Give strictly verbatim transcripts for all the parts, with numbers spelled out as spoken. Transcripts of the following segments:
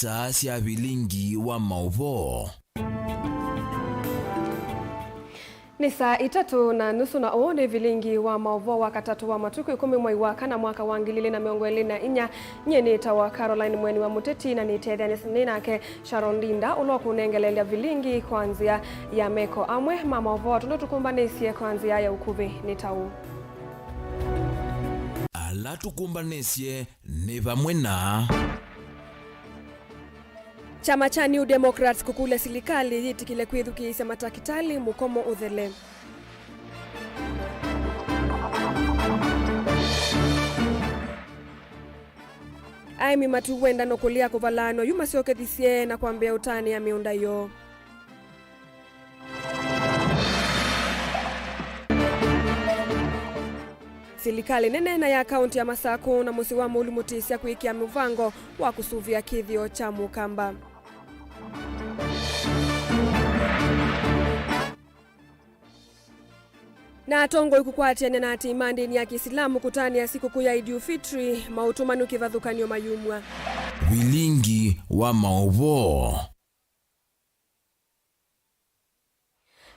Saa sya vilingi wa maũvoo. Nĩ saa itatũ na nusu, na ũũ nĩ vilingi wa maũvoo wa katatũ wa matukũ ĩkũmi mwei wa kana mwaka wa ngili ilĩ na mĩongo ĩlĩ na inya. Nyie nĩtawa Caroline Mweni wa Mũteti, na nĩtetheanĩsya nĩ nake Sharon Ndinda, ũla ũkũnengeleelya vilingi kwa nzĩa ya meko. Amwe ma maũvoo tũla tũkũmbanĩsye kwa nzĩa ya ũkuvĩ nĩ ta ũũ. Ala tũkũmbanĩsye nĩ vamwe na. Kyama kya New Democrats kũkũlya silikalĩ yĩtĩkĩle kwĩthukĩĩsya matakĩtalĩ mũkomo ũthele. Aĩmi matiwenda no kũlea kũvalaanw'a yu masyokethisye na kwambĩĩa ũtanĩa mĩũnda yoo. Silikalĩ nene na ya kaũntĩ ya Masakũ na mũsyĩ wa Mũlumutĩsya kwĩkĩa mũvango wa kũsũvĩa kĩthĩo kya Mũkamba. Na atongoi kũkwatĩanĩa na aatĩĩi ma ndĩni ya Kĩsilamu kũtanĩa sikũkũ ya Eid-ul-Fitr, maũtũmanu kĩvathũkany'o mayumw'a. Vilingi wa maũvoo.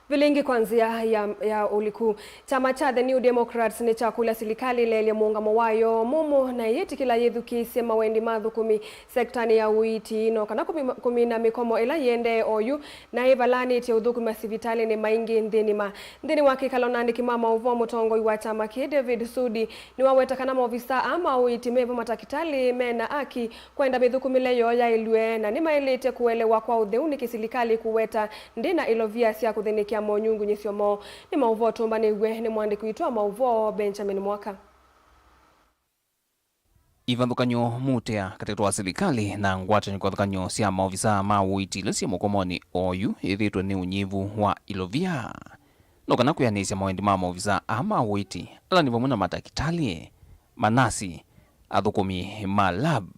Vilingi kwa nzĩa ya, ya ũliku. Kyama kya The New Democrats nĩkyakũlya silikalĩ ĩleelye mũũngamo wayo mũmũ na ĩyĩtĩkĩla yĩthukĩĩsye mawendi ma athũkũmi sektanĩ ya ũiiti, no kana kũmi-, kũmina mĩkomo ĩla yĩendee oyu na ĩvalaanĩtye ũthũkũmi masivitalĩnĩ maingĩ nthĩnĩ ma. Nthĩnĩ wa kĩkalo na andĩki ma maũvoo, mũtongoi wa kyama kĩĩ David Sudi nĩwaweta kana maovisaa aa ma ũiiti mevo matakĩtalĩ mena aki kwenda mĩthũkũmĩle yoo yaĩlw'e, na nĩmaĩlĩte kũelewa kwa ũtheu nĩkĩ silikalĩ ĩkũweta ndĩ na ilovia sya kũthĩnĩkĩa monyungunyĩsyo moo. Nĩ maũvoo tũmbanĩw'e nĩ mũandĩki witũ wa maũvoo, Benjamin Mwaka. Ivathũkany'o mũtea katĩkatĩ wa silikalĩ na ngwatanĩo kĩvathũkany'o sya maovisaa ma ũiiti ila syĩ mũkomonĩ oyu ĩthĩtwe nĩ ũnyivu wa ilovia. No kana kwĩanĩsya mawendi ma maovisaa aa ma ũiiti, ala nĩ vamwe na matakĩtalĩ, manasi, athũkũmi ma lab,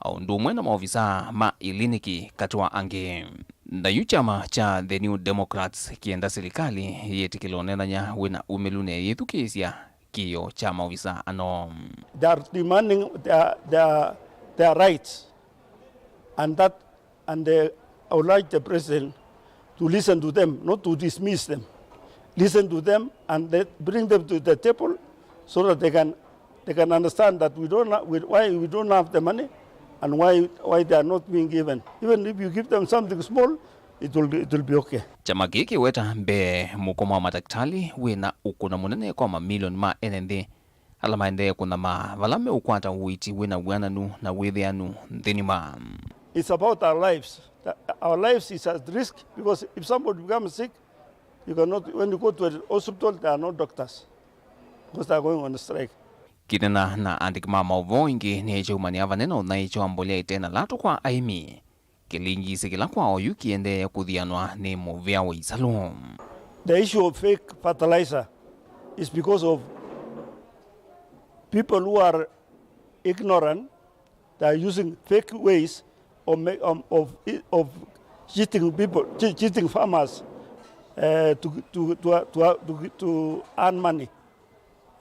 o ũndũ ũmwe na maovisaa ma iliniki, katĩ wa angĩ. Na yu kyama kya The New Democrats kĩenda silikalĩ yĩtĩkĩle ũneenany'a wĩna umĩlu na yĩthukĩĩsya kĩĩo kya maovisaa ano. They are demanding their, their, their rights, and that and uh, I would like the president to listen to them, not to dismiss them. Listen to them and let, bring them to the table so that they can, they can understand that we don't ha- we, why we don't have the money and why, why they are not being given. Even if you give them something small, it will, it will be okay. Kyama kĩĩ kĩweta mbee mũkomo wa matakĩtalĩ wĩ na ũkũna mũnene kwa mamilioni ma ene nthĩ ala maendee kũnyamaa vala meũkwata ũiiti wĩ na wĩananu na wĩthĩanu nthĩnĩ wa. It's about our lives. Our lives is at risk because if somebody becomes sick, you cannot, when you go to a hospital, there are no doctors because they are going on strike. Kĩnena na andĩki ma maũvoo ĩngĩ nĩkyaumania vanene ũthaĩĩkyo wa mbolea ĩte na latũ kwa aĩmi. Kĩlingisi kĩla kwa oyu kĩendee kũthianwa nĩ mũvĩa wa isalũ. The issue of fake fertilizer is because of people who are ignorant, they are using fake ways of, ma- um, of, of cheating people, che- cheating farmers uh, to, to, to, to, to, to earn money.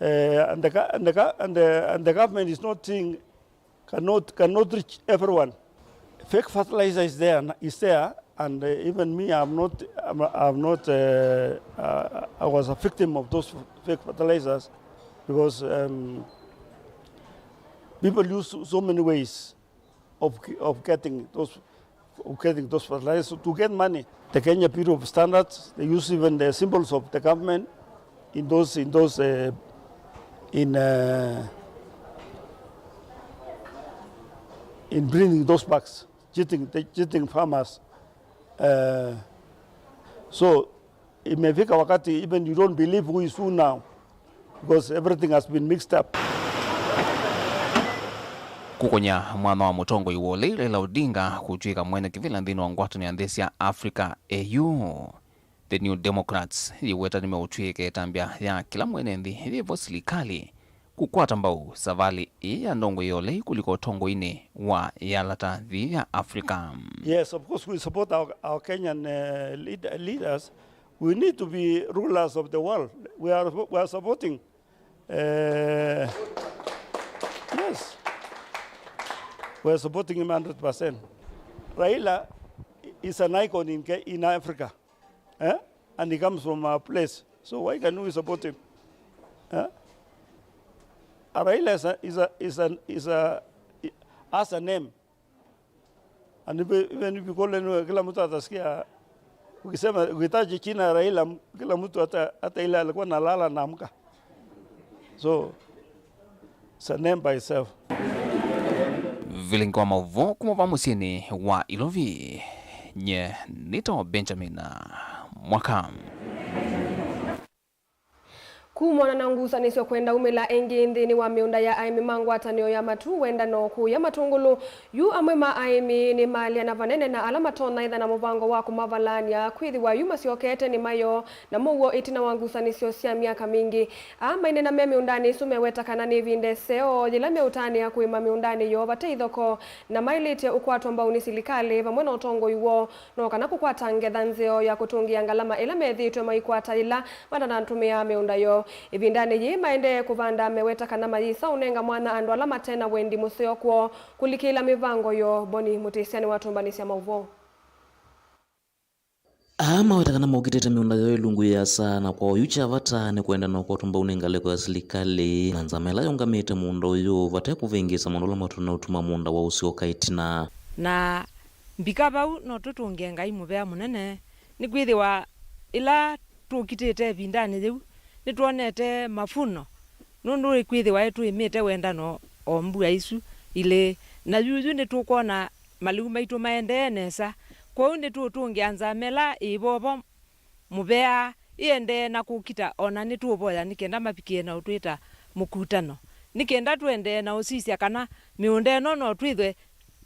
Uh, and, the, go- and, the, go- and, the, and the government is not seeing cannot, cannot reach everyone. Fake fertilizer is there, is there, and uh, even me, I'm not, I'm, I'm not. Uh, uh, I was a victim of those fake fertilizers because um, people use so many ways of, of getting those of getting those fertilizers to get money. The Kenya Bureau of Standards, they use even the symbols of the government in those, in those, uh, in, uh, in bringing those bags, cheating, the cheating farmers. Uh, so imefika wakati even you don't believe who is who now. Because everything has been mixed up. Kũkony'a mwana wa mũtongoi wa ũlei Raila Odinga kũtw'ĩka mwene kĩvĩla nthĩnĩ wa ngwatanĩo ya nthĩ sya Africa, A U, The New Democrats yĩweta nĩmeũtw'ĩĩka ĩtambya ya kĩla mwene nthĩ yĩvo silikalĩ kũkwata mbau savalĩ ĩĩ ya ndongoi ya ũlei kũlika ũtongoinĩ wa yalata nthĩ ya Africa. Yes, of course we support our, our Kenyan uh, lead, leaders. We need to be rulers of the world. We are, we are supporting. Uh, yes. We are supporting him one hundred percent. Raila is an icon in, Ke- in Africa. Eh? And he comes from our place. So why can we support him? Eh? Uh, Raila is a, is a, is a, is a, has a name. And even, even if you call anyone, kila mtu atasikia, ukisema, ukitaja jina Raila, kila mtu hata, hata ile alikuwa nalala na amka. So, it's a name by itself. Vilingi wa maũvoo kuma va mũsyĩnĩ wa Ilovi, nye nĩtawa Benjamin Mwaka. Kumana na ngusanĩsyo kwenda umĩla ĩngĩ nthĩnĩ wa mĩũnda ya aĩmi ma ngwatanĩo ya Matu Wendano kũya Matũngũlũ, yu amwe ma aĩmi nĩmaalyana vanene na ala matonya ĩtha na mũvango wa kũmavalaany'a, kwĩthĩwa yu masyokete nĩ mayo na mũuo ĩtina wa ngusanĩsyo sya myaka mingĩ. Aa maineena me mĩũndanĩ ĩsu meweta kana nĩ ĩvinda ĩseo yĩla meũtanĩa kũĩma mĩũndanĩ yoo vate ithoko, na maĩlĩte ũkwatwa mbau nĩ silikalĩ vamwe na ũtongoi woo, no kana kũkwata ngetha nzeo ya kũtũngĩa ngalama ĩla methĩĩtwe maikwata yĩla matanatũmĩa mĩũnda yoo. Ĩvindanĩ yĩĩ maendee kũvanda meweta kana mayĩsa ũnenga mwanya andũ ala mate na wendi mũseo kwoo kũlikĩĩla mĩvango yoo. Boni Mũtĩsya nĩwatũmbanĩsya maũvoo. Aa maweta kana maũkitĩte mĩũnda yoo ĩlungu yĩasa, na kwa oyu kya vata nĩ kwenda na ũkwatwa mbau nĩ ngalĩko ya silikalĩ na nzama ĩla yũngamĩte mũũnda ũyũ vate kũvĩngĩĩsa maũndũ ala matonya ũtuma mũũnda woo ũsyoka ĩtina. Na mbika vau no tũtũngĩe Ngai mũvea mũnene, nĩkwĩthĩwa ĩla tũkitĩte ĩvindanĩ yĩu nĩtwonete mavuno, nũndũ kwĩthĩwa nĩtũĩmĩte wendano o mbua isu ilĩ, na yuyu nĩtũkwona malĩu maitũ maendee nesa. Kwoou nĩtũũtũngĩa nzama ĩla ĩĩ vovo mũvea ĩendee na kũkita, o na nĩtũũvoya nĩ kenda mavikĩe na ũtwĩta mũkutano, nĩ kenda tũendee na ũsisya kana mĩũnda ĩno no twĩthwe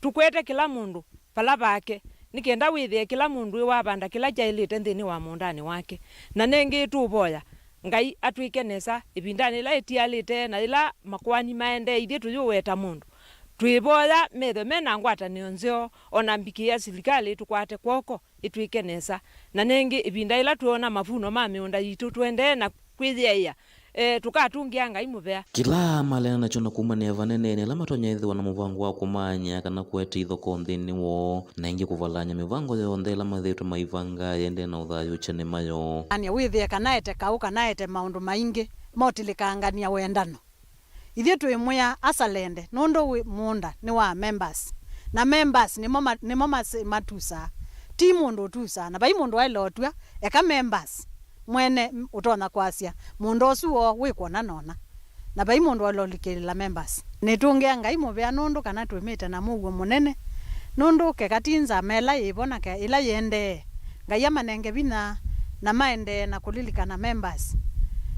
tũkwete kĩla mũndũ vala vake, nĩ kenda wĩthĩe kĩla mũndũ ĩwavanda kĩla kyaĩlĩte nthĩnĩ wa mũũndanĩ wake. Na nengĩ tũũvoya Ngai atwĩke nesa ĩvindanĩ yĩla ĩtialĩte, na yĩla makoani maendee ithyĩ tũyũweta mũndũ. Twĩvoya methwe me na ngwatanĩo nzeo, o na mbikĩ ya silikalĩ tũkwate kw'oko ĩtwĩke nesa. Na nengĩ, ĩvinda yĩla twĩona mavuno ma mĩũnda yitũ, tũendee na kwĩyĩaĩa, e, tũkatũngĩa Ngai mũvea. Kĩla maleana nakyo na kumanĩa vanene nĩ ala matonya ĩthĩwa na mũvango wa kũmaany'a kana kũete ithoko nthĩnĩ woo, na ĩngĩ kũvalany'a mĩvango yonthe ĩla mathĩĩtwe maivanga yĩendee na ũthayũũkya nĩ mayo. Ania wĩthĩe kana ete kaũ kana ete maũndũ maingĩ motilĩkangany'a wendano. Ithyĩ twĩmwĩa asalende nũndũ wĩ mũũnda nĩ wa members, na members nĩmo ma-, nĩmo mase-, matusaa, ti mũndũ ũtusaa, na vai mũndũ waĩle ũtw'a, eka members mwene m-, ũtonya kwasya mũũnda ũsu woo wĩ kwona nona, na vai mũndũ waĩle ũlikĩlĩla members. Nĩtũngĩa Ngai mũvea nũndũ kana twĩmĩte na mũuo mũnene, nũndũ keka ti nzama ĩla yĩ vo na ke-, ĩla yĩendee, Ngai amanenge vinya na maendee na kũlilikana members.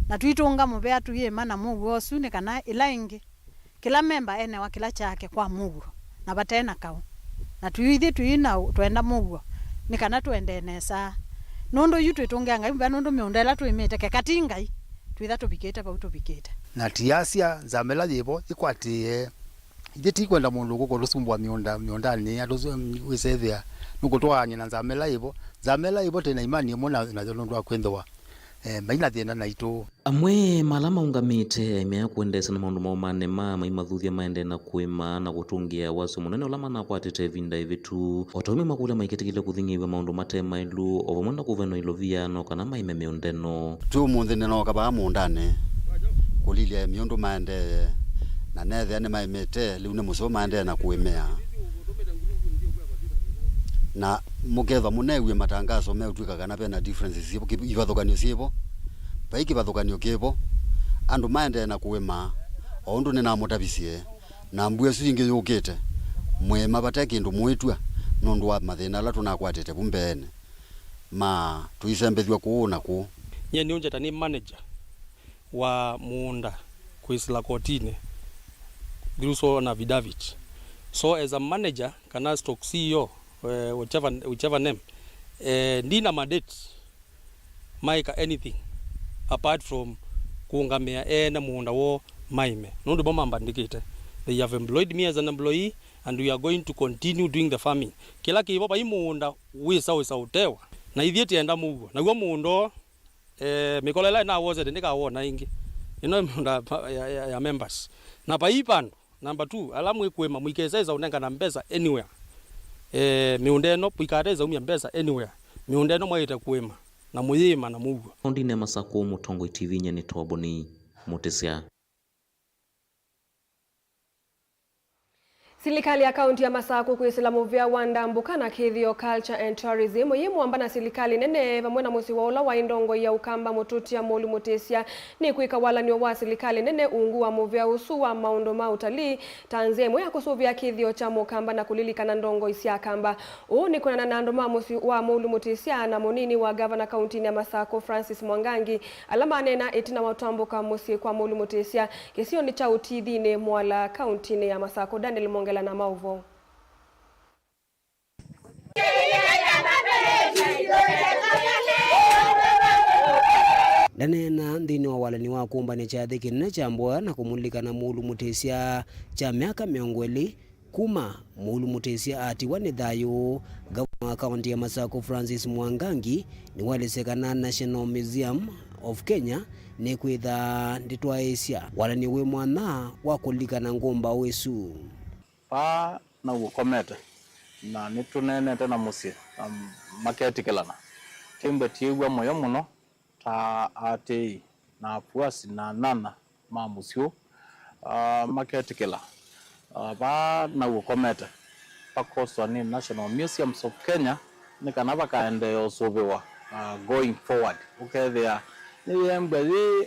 Na twitũnga mũvea tũyĩma na mũuo ũsu nĩ kana ĩla ĩngĩ, kĩla memba enewa kĩla kyake kwa mũuo na vate na kaũ. Na twĩ ithyĩ tũi na ũ-, twenda mũuo nĩ kana tũendee nesa. Nũndũ yu twĩtũngĩa Ngai mũvea nũndũ mĩũnda ĩla tũĩmĩte keka ti Ngai, twĩtha tũvikĩte vau tũvikĩte. Na tiasya nzama ĩla yĩ vo yĩkwatĩĩe. Ithyĩ ti kwenda mũndũ ũkũka ũtũsumbũa mĩũnda, mĩũndanĩ, atũsu-, wĩsethĩa nũkũtwaany'a na nzama ĩla yĩ vo. Nzama ĩla yĩ vo twĩ na imani ĩmwe na, nayo nũndũ wa kwĩthĩwa, eh, mai na thĩna naitũ. Amwe ma ala maũngamĩte aimea kũendeesya na maũndũ maũmanĩ ma maimathuthya maendee na kũĩma na kũtũngĩa wasyo mũnene ũla manakwatĩte ĩvinda ĩvĩtu. O ta ũu maimakũlya maiketĩkĩlya kũthing'ĩĩw'a maũndũ mate maĩlu, o vamwe na kũvenwa ilovia no kana maĩme mĩũnda ĩno. Twĩ ũmũnthĩ nĩnooka vaa mũũndanĩ kũlilya aĩmi ũndũ maendee, na neethĩa nĩmaĩmĩte, lĩu nĩ mũseo maendee na kũĩmĩa. Na mũkethwa mũneew'e matangaso meũtw'ĩka kana ve na differences syĩvo, kĩ-, ivathũkany'o syĩvo. Vai kĩvathũkany'o kĩvo, andũ maendee na kũĩma o ũndũ nĩnamũtavisye, na mbua ĩsu yĩngĩ yũkĩte, mwĩĩma vate kĩndũ mũĩtw'a nũndũ wa mathĩna ala tũnakwatĩte vu mbeenĩ ma tũisembethw'a kũũ na kũũ. Nyie nĩũnjĩta nĩ manager wa mũũnda kwĩsĩla kotinĩ through SAWO na affidavit. So as a manager kana stock C E O, eh, whichever, whichever name, eh, ndina mandate maĩka anything apart from kũũngamĩa ene mũũnda woo maĩme. Nũndũ mo mambandĩkĩte. They have employed me as an employee and we are going to continue doing the farming. Kĩla kĩvo vai mũũnda wĩsa wĩsa ũtewa. Na ithyĩ tienda mũuo. Naw'o mũũnda ũũ, eh, mĩkola ĩla ĩnawosete ndĩkawona ĩngĩ. Ĩno nĩ mĩũnda ya, ya, ya, ya members. Na vai vandũ, number two, ala mwĩkũĩma, mũikesa ĩsa ũnengana mbesa anywhere. Eh, mĩũnda ĩno mũikatethya umya mbesa anywhere. Mĩũnda ĩno mwaĩte kũĩma, na mũyĩĩma na mũuo. Kaũntĩnĩ ya Masakũ, Mũtongoi T V nyie nĩ Toboni Mũtĩsya. Silikalĩ ya kaũntĩ ya Masakũ kwĩsĩla mũvĩa wa ndambũka na kĩthĩo, culture and tourism, yĩ mũamba na silikalĩ nene vamwe na mũsyĩ wa ũla waĩ ndongoi ya Ũkamba Mũtũtia Mũlu Mũtĩsya nĩ kwĩka walany'o wa silikalĩ nene ungu wa mũvĩa ũsu wa maũndũ ma ũtalii ta nzĩa ĩmwe ya kũsũvĩa kĩthĩo kya Mũkamba na kũlilikana ndongoi sya Akamba. Ũũ nĩ kwonana na andũ ma mũsyĩ wa Mũlu Mũtĩsya na mũnini wa ngavana kaũntĩnĩ ya Masakũ, Francis Mwangangi, ala maneena ĩtina wa ũtambũka mũsyĩ kwa Mũlu Mũtĩsya kĩsionĩ kya Ũtithinĩ Mwala, kaũntĩnĩ ya Masakũ. Daniel Mongela na maũvoo. Ndaneena nthĩnĩ wa walani wa kũmbanĩa kyathĩ kĩnene kya mboya na kũmũlilikana Mũlu Mũtĩsya kya myaka mĩongo ĩlĩ, kuma Mũlu Mũtĩsya atiwa nĩ thayũ, ngavana wa kaũntĩ ya Masakũ Francis Mwangangi nĩwaelesya kana National Museum of Kenya nĩkwĩtha ndĩtwaĩĩsya walany'o wĩ mwanya wa kũlilikana ngũmbaũ ĩsu. Vaa nau ũkomete, na nĩtũneenete na mũsyĩ, na maketĩkĩlana. Kĩmbe twĩw'a mũyo mũno ta aatĩĩi na afuasi na anana ma mũsyĩ ũũ, ah, maketĩkĩla, ah, vaa nau ũkomete vakoswa nĩ National Museums of Kenya, nĩ kana vakaendeea ũsũvĩwa, ah, going forward. Ũkethĩa nĩyĩembwa yĩ,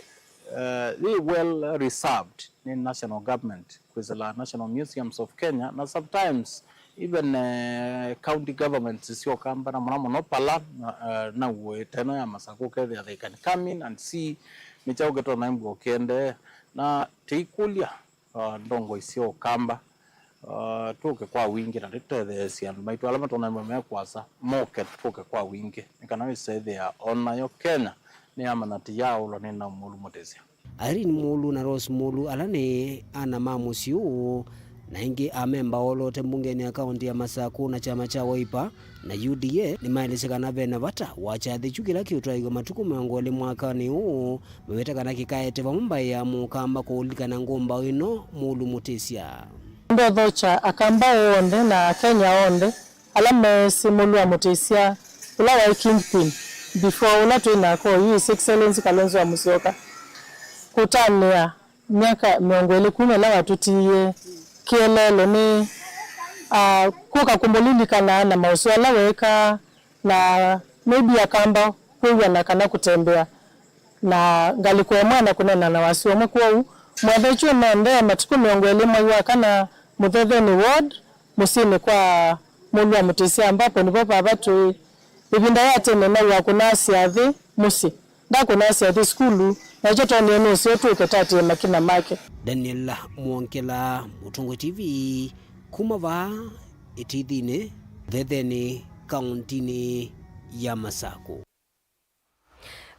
eh, yĩ well reserved nĩ national government, kwĩsĩla National Museums of Kenya, na sometimes even, eh, county governments sya Ũkamba, na mũno mũno Pala, na, eh, na wũĩ ta ĩno ya Masakũ, ũkethĩa they can come in and see nĩ kyaũ kĩtonya ĩmbwa ũkĩendee, na tĩikũlya, uh, ndongoi sya Ũkamba, uh, tũke kwa wingĩ na tũtetheesye andũ maitũ ala matonya ĩmbwa me kũasa, moke tũke kwa wingĩ, nĩ kana wĩsethĩa o nayo Kenya nĩyamanya ti yaaũlwa nĩ Nau Mũlu Mũtĩsya. Irene Mũlu na Rose Mũlu, ala nĩ ana ma mũsyĩ ũũ, na aingĩ a memba oloote mbungenĩ ya kaũntĩ ya Masakũ na kyama kya Wiper na U D A, nĩmaelesye kana ve na vata wa kyathĩ kyu kĩla kĩũtwaĩw'a matukũ mĩongo ĩlĩ mwakanĩ ũũ, maweta kana kĩkaete vamwe mbaĩ ya Mũkamba kũũlilikana ngũmbaũ ĩno, Mũlu Mũtĩsya. Ndothokya Akamba onthe na Akenya onthe ala meesĩ Mũlu wa Mũtĩsya, ũla waĩ kingpin before ũla twĩ nake oyu, His Excellency Kalonzo wa Musyoka, kũtanĩa myaka mĩongo ĩlĩ kuma ĩla watũtiie kĩeleelo nĩ, ah, kũka kũmũlilikana na maũseo ala weekaa, na maybe Akamba kwĩw'ana kana kũtembea na ngalĩko ĩmwe na kũneena na wasya ũmwe. Kwoou mwathekyo nendee matukũ mĩongo ĩlĩ mwai wa kana Mũthethenĩ ward, mũsyĩnĩ kwa Mũlu wa Mũtĩsya, ambapo nĩvo vava tũĩ. Ĩvinda ya tene nau akũnaa syathĩ mũsyĩ, ndakũnaa syathĩ sukulu, na ĩkyo twonie nĩ ũseo tũke tatĩe makina make. Daniel Mwongela, Mũtongoi T V, kuma vaa Ĩtithinĩ, Thetheni, kaũntĩnĩ ya Masakũ.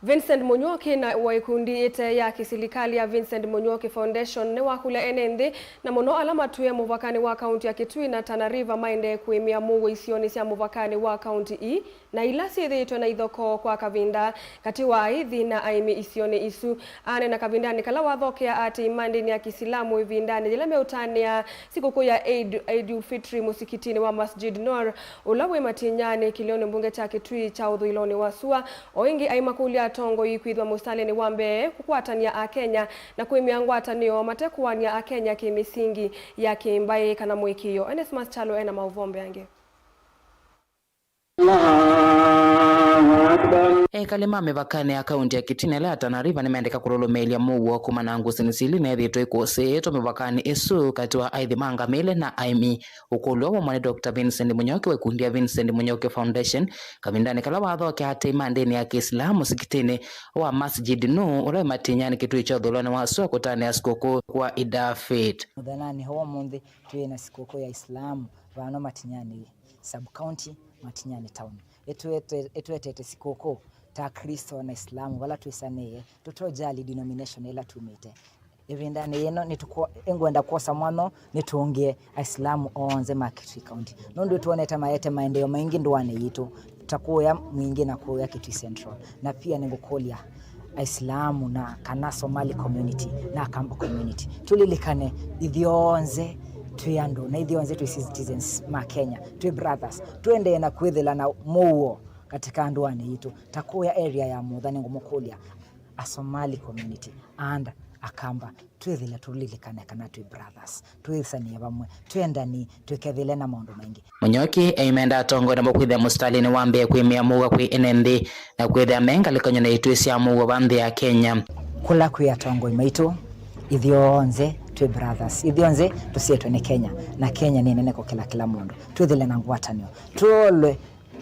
Vincent Mũnyuoki na wa ĩkundi ĩte ya kĩsilikalĩ ya Vincent Mũnyuoki Foundation nĩwakũlya ene nthĩ, na mũno ala matwĩe mũvakanĩ wa kaũntĩ ya Kitui na Tana River, maendee kũĩmĩa mũuo isionĩ sya mũvakanĩ wa kaũntĩ ii, na ila syĩthĩĩtwe na ithokoo kwa kavinda katĩ wa aithi na aĩmi isionĩ isu. Aneena kavindanĩ kala wathokea aatĩĩi ma ndĩni ya Kĩsilamu ĩvindanĩ yĩla meũtanĩa sikũkũ ya Eid, Eid ul-Fitri mũsikitinĩ wa Masjid Noor, ũla wĩ Matinyanĩ, kĩlĩonĩ mbunge kya Kitui kya ũthũĩlonĩ wa sua. O ĩngĩ aimakũlya atongoi kwĩthwa mũsitalĩnĩ wa mbee kũkwatany'a Akenya na kũĩmĩa ngwatanĩo mate kũanĩa Akenya kĩ mĩsingi ya kĩmbaĩ kana mũĩkĩĩo. Onesmus Kyalo ena maũvoo mbeange. Ekali ma mĩvakanĩ ya kaũntĩ ya Kitui na ĩla ya Tana River nĩmendeka kũlũlũmĩĩlya mũuo kumana na ngũsĩ nĩ sili neethĩĩtwe ĩkũsĩĩtwe mĩvakanĩ ĩsu katĩ wa aithi ma ngamĩle na aĩmi. Ũkũlyo wa mwana Doctor Vincent Mũnyuoki wa ĩkundi ya Vincent Mũnyuoki Foundation kavindanĩ kala wathokea aatĩĩi ma ndĩni ya Kĩsilamu mũsikitinĩ wa Masjid Noor ũla wĩ Matinyanĩ, Kitui kya ũthũĩlonĩ wa sua kũtanĩa sikũkũ kwa Eid al-Fitr. Mũthenyanĩ wa ũmũnthĩ twĩ na sikũkũ ya Islamu vano Matinyanĩ sub-county, Matinyanĩ town. Ĩtwete-, ĩtwetete sikũkũ ta Akristo na Islamu vala twĩsanĩe, tũtojali denomination ĩla tumĩte. Ĩvindanĩ yĩno nĩtũkwo-, ĩngwenda kwosa mwanya nĩtũngĩe Aisilamu onthe ma Kitui County, nũndũ nĩtwonete maete maendeeo maingĩ ndũanĩ yitũ, ta kũya Mwingĩ na kũya Kitui Central. Na pia nĩngũkũlya Aisilamu na kana Somali community na Akamba community, tũlilikane ithyonthe Twĩ andũ, na ithyonthe twĩ citizens ma Kenya, twĩ brothers. Tũendee na kwĩthĩla na mũuo katika ndũanĩ yitũ. Ta kũya area ya Mutha, nĩngũmũkũlya Asomali community and Akamba, twĩthĩle tũlilikane kana twĩ brothers, twĩsanĩe vamwe, twendani, twĩkethĩle na maũndũ maingĩ. Mũnyoki aimenda atongoi namo kwĩthĩa mũsitalĩnĩ wa mbee kwĩmĩa mũuo kwĩ ene nthĩ na kwĩthĩa me ngalĩkanyo na itwĩ sya mũuo va nthĩ ya Kenya. Kũla kwĩ atongoi maitũ, ithyonthe twĩ brothers, ithyonthe tũsyetwe nĩ Kenya, na Kenya nĩ nene kũkĩla kĩla mũndũ. Twĩthĩle na ngwatanĩo, tũolwe,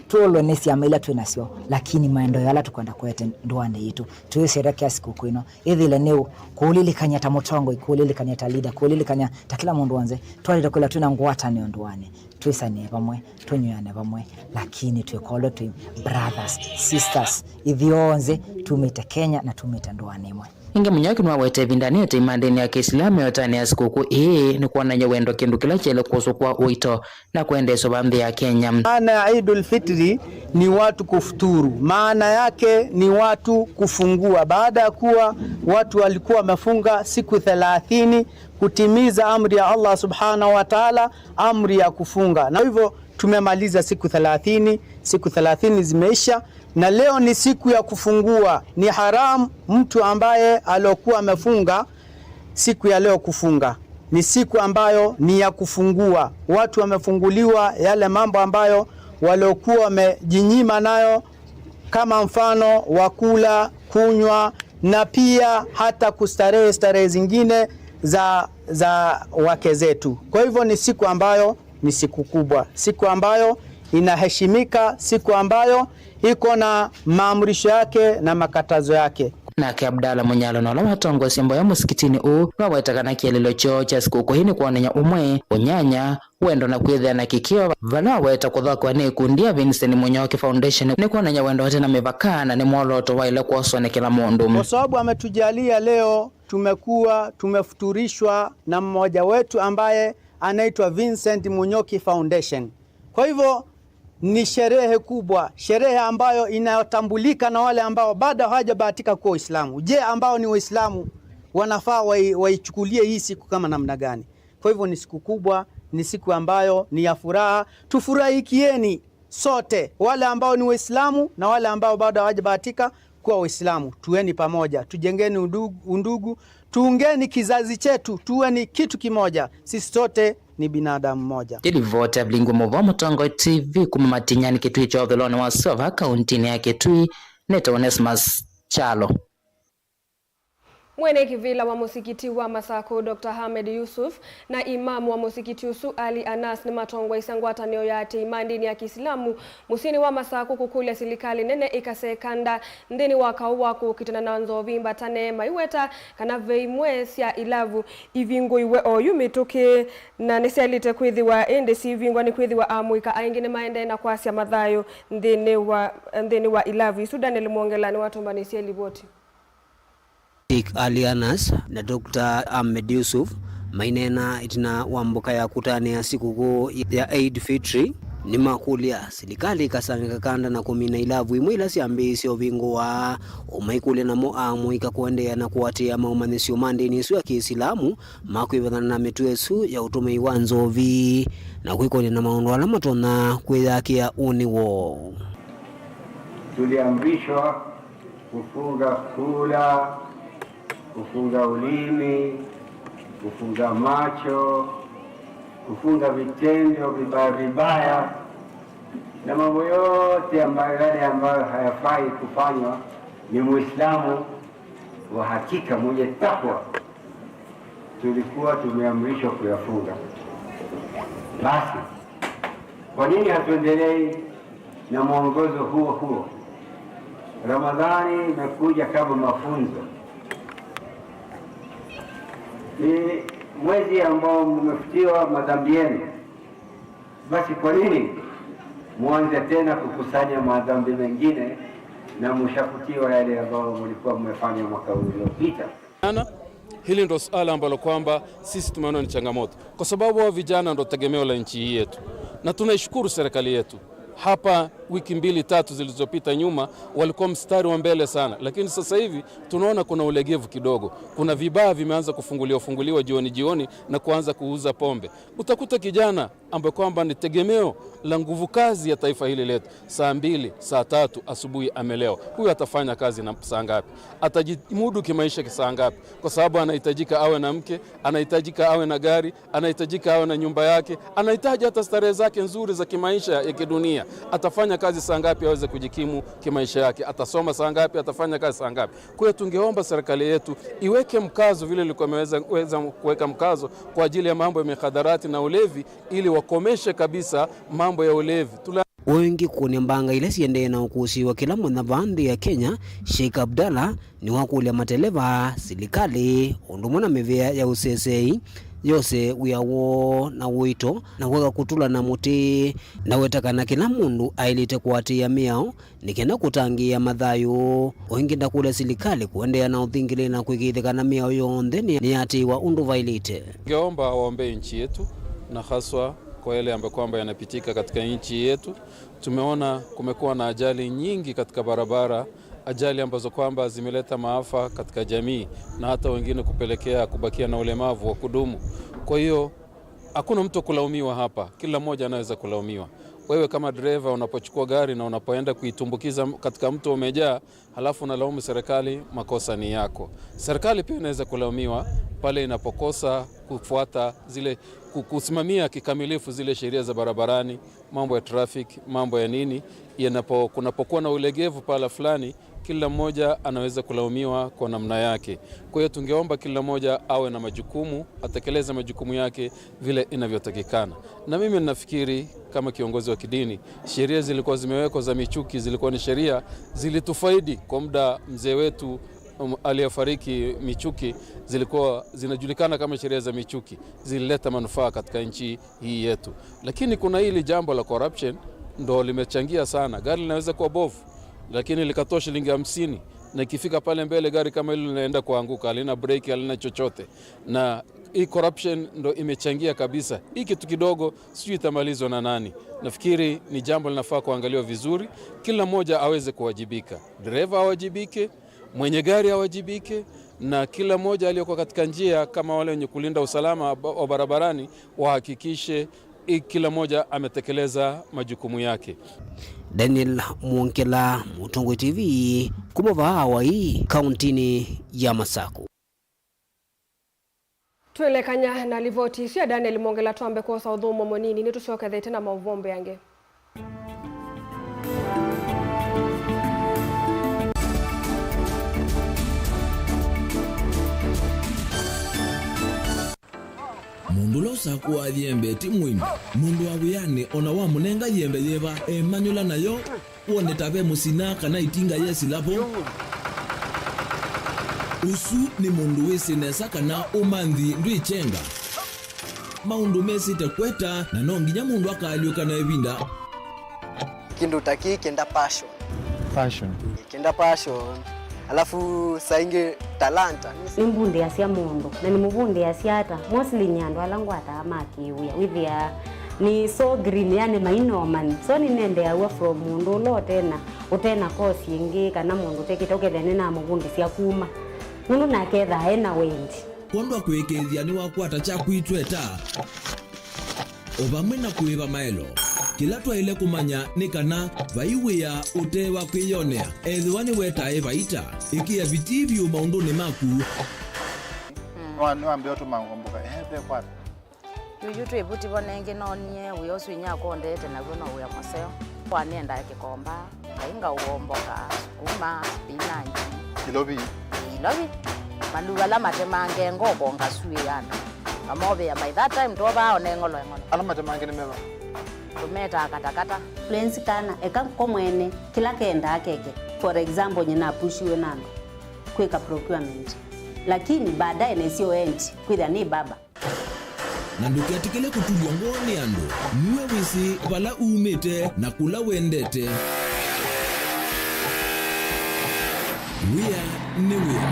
tũolwe nĩ syama ila twĩ nasyo, lakini maendeeo ala tũkwenda kũete ndũanĩ yitũ. Tũisherekea sikukuu ĩno, ĩthĩle nĩ kũũlilikany'a ta mũtongoi, kũũlilikany'a ta leader, kũũlilikany'a ta kĩla mũndũ w'onthe, twaĩlĩte kwĩthĩwa twĩ na ngwatanĩo ndũanĩ, twĩsanĩe vamwe, tũnyuĩane vamwe, lakini twĩkolwe twĩ brothers, sisters, ithyonthe tumĩte Kenya na tumĩte ndũanĩ ĩmwe. Ĩngĩ, Mũnyoki nĩwawete ĩvindanĩ ete imandĩnĩ ya Kĩisilamu ĩotanĩ ya sikukuu ĩĩ nĩ kwonany'a wendo kĩndũ kĩla kyaĩle kũsũkwa ũito na kwendeeswa va nthĩ ya Kenya. Maana ya Idul Fitri ni watu kufuturu. Maana yake ni watu kufungua. Baada ya kuwa watu walikuwa wamefunga siku thelathini, kutimiza amri ya Allah Subhanahu wa Ta'ala, amri ya kufunga. Na hivyo tumemaliza siku thelathini, siku thelathini zimeisha, na leo ni siku ya kufungua. Ni haramu mtu ambaye aliokuwa amefunga siku ya leo kufunga. Ni siku ambayo ni ya kufungua. Watu wamefunguliwa yale mambo ambayo waliokuwa wamejinyima nayo, kama mfano wa kula, kunywa, na pia hata kustarehe starehe zingine za, za wake zetu. Kwa hivyo ni siku ambayo ni siku kubwa, siku ambayo inaheshimika, siku ambayo iko na maamrisho yake na makatazo yake. Nake Abdallah Munyalo, na ũla watongoesye mboya mũsikitinĩ ũũ, nĩwaweta kana kĩeleelo kyoo kya sikũkũ ĩĩ nĩ kwonany'a ũmwe, ũnyanya, wendo na kwĩthĩa na kĩkĩo, vala aweta kũthokwa nĩ ikundi ya Vincent Munyoki Foundation nĩ kwonany'a wendo ũte na mĩvaka na nĩ mwolooto waĩle kwoswa nĩ kĩla mũndũ. Kwa sababu ametujalia leo tumekuwa tumefuturishwa na mmoja wetu ambaye anaitwa Vincent Munyoki Foundation. Kwa hivyo ni sherehe kubwa, sherehe ambayo inayotambulika na wale ambao bado hawajabahatika kuwa Waislamu. Je, ambao ni Waislamu wanafaa wai-, waichukulie hii siku kama namna gani? Kwa hivyo ni siku kubwa, ni siku ambayo ni ya furaha. Tufurahikieni sote, wale ambao ni Waislamu na wale ambao bado hawajabahatika kuwa Waislamu. Tuweni pamoja, tujengeni undugu, undugu, tuungeni kizazi chetu, tuweni kitu kimoja. Sisi sote ni binadamu mmoja. Ĩlivoti ya Vilingwe Mũvoo Mũtongoi T V kuma Matinyani, Kĩtui kya ũthũĩlonĩ wa Sova, kauntinĩ ya Kĩtui, nĩtawa Onesmus Kyalo. Mwene kĩvĩla wa mũsikiti wa Masakũ, Doctor Ahmed Yusuf, na imamu wa mũsikiti ũsu, Ali Anas, nĩmatongoeisye ngwatanĩo ya aatĩĩi ma ndĩni ya Kĩisilamu mũsyĩnĩ wa Masakũ kũkũlya silikalĩ nene ĩkasee kanda nthĩnĩ wa kaũ wa kũkitana na nzovi mbatane, maiweta kana ve imwe sya ilavu ivingũiwe oyu mĩtũkĩ, na nĩsyaĩlĩte kwĩthĩwa ĩndĩ siivingwa, nĩkwĩthĩwa amũika aingĩ nĩmaendee na kwasya mathayũ nthĩnĩ wa, nthĩnĩ wa ilavu isu. Daniel Mwongela nĩwatũmbanĩsye livoti. Sheikh Ali Anas na Doctor Ahmed Yusuf maineena ĩtina wa mboka ya kũtanĩa sikũkũ ya Eid Fitri, nĩmakũlya silikalĩ ĩkasangĩka kanda na kũmina ilavu imwe ila syambĩĩisye ũvingũwa, ũmaikũlya namo amũika kũendeea na kũatĩĩa maũmanyĩsyo ma ndĩni ĩsu ya Kĩisilamu ma kwĩvathana na mĩtuo ĩsu ya ũtũmĩi wa nzovi na kwĩkony'a na maũndũ ala matonya kwĩyakĩa ũnĩ woo. Tuliamrishwa kufunga kula, kufunga ulimi, kufunga macho, kufunga vitendo vibaya vibaya, na mambo yote ambayo, yale ambayo hayafai kufanywa ni Muislamu wa hakika mwenye takwa. Tulikuwa tumeamrishwa kuyafunga. Basi, kwa nini hatuendelei na mwongozo huo huo? Ramadhani imekuja kama mafunzo. Ni mwezi ambao mmefutiwa madhambi yenu. Basi kwa nini mwanze tena kukusanya madhambi mengine na mshafutiwa yale ambayo mlikuwa mmefanya mwaka uliopita? Ana, hili ndo suala ambalo kwamba sisi tumeona ni changamoto, kwa sababu hao vijana ndo tegemeo la nchi hii yetu, na tunaishukuru serikali yetu. Hapa Wiki mbili tatu zilizopita nyuma walikuwa mstari wa mbele sana, lakini sasa hivi tunaona kuna ulegevu kidogo. Kuna vibaa vimeanza kufunguliwa funguliwa jioni jioni na kuanza kuuza pombe. Utakuta kijana ambaye kwamba ni tegemeo la nguvu kazi ya taifa hili letu, saa mbili, saa tatu asubuhi amelewa. Huyu atafanya kazi na saa ngapi? Atajimudu kimaisha saa ngapi? Kwa sababu anahitajika awe na mke, anahitajika awe na gari, anahitajika awe na nyumba yake, anahitaji hata starehe zake nzuri za kimaisha ya kidunia. Atafanya kazi saa ngapi aweze kujikimu kimaisha yake? Atasoma saa ngapi? Atafanya kazi saa ngapi? Kwa hiyo tungeomba serikali yetu iweke mkazo vile ilikuwa imeweza, weza kuweka mkazo kwa ajili ya mambo ya mikhadarati na ulevi, ili wakomeshe kabisa mambo ya ulevi. Tula- O ĩngĩ kũkũnĩa mbanga ila siendee na ũkũsĩ wa kĩla mũthenya vaa nthĩ ya Kenya, Sheikh Abdallah nĩwakũlya mateleva, silikalĩ, ũndũ ũmwe na mĩvĩa ya ũseseĩ yose wĩa woo na ũito na kwaka kũtũla na mũtĩ, na weta kana kĩla mũndũ aĩlĩte kũatĩĩa mĩao nĩ kenda kũtangĩĩa mathayũ. O ĩngĩ ndakũlya silikalĩ kũendeea na ũthingĩlĩĩli na kũĩkĩĩthya kana mĩao yonthe nĩ, nĩyatĩĩwa ũndũ vaĩlĩte. Ngeomba waombee nchi yetu, na haswa kwa yale ambayo kwamba yanapitika katika nchi yetu. Tumeona kumekuwa na ajali nyingi katika barabara, ajali ambazo kwamba zimeleta maafa katika jamii na hata wengine kupelekea kubakia na ulemavu wa kudumu. Kwa hiyo, hakuna mtu kulaumiwa hapa, kila mmoja anaweza kulaumiwa. Wewe kama dereva unapochukua gari na unapoenda kuitumbukiza katika mto umejaa, halafu unalaumu serikali, makosa ni yako. Serikali pia inaweza kulaumiwa pale inapokosa kufuata zile, ku-, kusimamia kikamilifu zile sheria za barabarani, mambo ya traffic, mambo ya nini, yanapo-, kunapokuwa na ulegevu pahala fulani, kila mmoja anaweza kulaumiwa kwa namna yake. Kwa hiyo tungeomba kila mmoja awe na majukumu, atekeleze majukumu yake vile inavyotakikana. Na mimi ninafikiri kama kiongozi wa kidini, sheria zilikuwa zimewekwa za Michuki, zilikuwa ni sheria zilitufaidi kwa muda. Mzee wetu, um, aliyefariki Michuki, zilikuwa zinajulikana kama sheria za Michuki, zilileta manufaa katika nchi hii yetu. Lakini kuna hili jambo la corruption ndo limechangia sana. Gari linaweza kuwa bovu, lakini likatoa shilingi hamsini, na ikifika pale mbele gari kama hilo linaenda kuanguka, halina breki, halina chochote. Na hii corruption ndo imechangia kabisa. Hii kitu kidogo sijui itamalizwa na nani. Nafikiri ni jambo linafaa kuangaliwa vizuri, kila mmoja aweze kuwajibika. Dereva awajibike, mwenye gari awajibike, na kila mmoja aliyekuwa katika njia kama wale wenye kulinda usalama wa ba-, wa barabarani wahakikishe i-, kila mmoja ametekeleza majukumu yake. Daniel Mwongela, Mũtongoi T V, kuma vaa Hawaii, kauntinĩ ya Masaku. Twĩlekany'a na livoti isu ya Daniel Mwongela, twambe kwosa ũthũmũo mũnini, nĩtũsyokethete na maũvoo mbeange. Mũndũ ũla ũsakũaa yembe ti mũimbi. Mũndũ wa wĩanĩ o na wamũnenga yembe yĩva, emanyũla nayo, wone ta ve mũsina kana ĩtinga yesĩla vo. Ũsu nĩ mũndũ wĩsĩ nesa kana ũmanthi ndwĩkyenga. Maũndũ mesĩte kweta, na no nginya mũndũ akaalyũka na ĩvinda. Kĩndũ ta kĩĩ kĩenda passion. Passion. Kĩenda passion. Alafu saa ingĩ talanta. Nĩmbundĩasya mũndũ, na nĩmũvundĩasya ata? Mostly nĩ andũ ala ngwataa ma kĩwĩa. Wĩthĩaa nĩ so green, yani mainomani. So nĩnendeaw'a from mũndũ ũla ũtena, ũtena course ĩngĩ, kana mũndũ ũtekĩte, ũkethĩa nĩnamũvundĩsya kuma. Nũndũ nake ethaa ena wendi. Kwondũ wa kũĩkĩĩthya nĩwakwata kyaku itweta, o vamwe na kũĩva maelo. Kĩla twaĩle kũmanya nĩ kana vai wĩa ũte wa kwĩyonea, ethĩwa nĩwetae vaita. Ĩkĩa vitii vyũ maũndũnĩ maku. Nĩwa-, nĩwambĩa ũtũma ngomboka, ehe, ve kwata. Yuyu twĩ vuti vo nengĩ noonie wĩa ũsu inyia akondete naw'o no wĩa mũseo. Kwa nĩendaa kĩkomba. Ngai ngaũomboka, sukuma, spinach. Ilovi? Ĩĩ, ilovi. Maluu ala matemange ngoko ngasuĩana. Ngamovĩa by that time twovaa one ng'olo eng'olo. Ala matemange nĩ meva? Tũmetaa katakata. Lwenzi kana, eka ko mwene, kĩla kendaa keke. For example, nyie napushiwe na andũ kwĩka procurement. Lakini baadaye nĩsyo endi, kwĩthĩa nĩ baba. Na ndũketĩkĩle kũtulw'a ngoo nĩ andũ. Nue wĩsĩ vala umĩte na kũla wendete. Wĩa nĩ wĩa.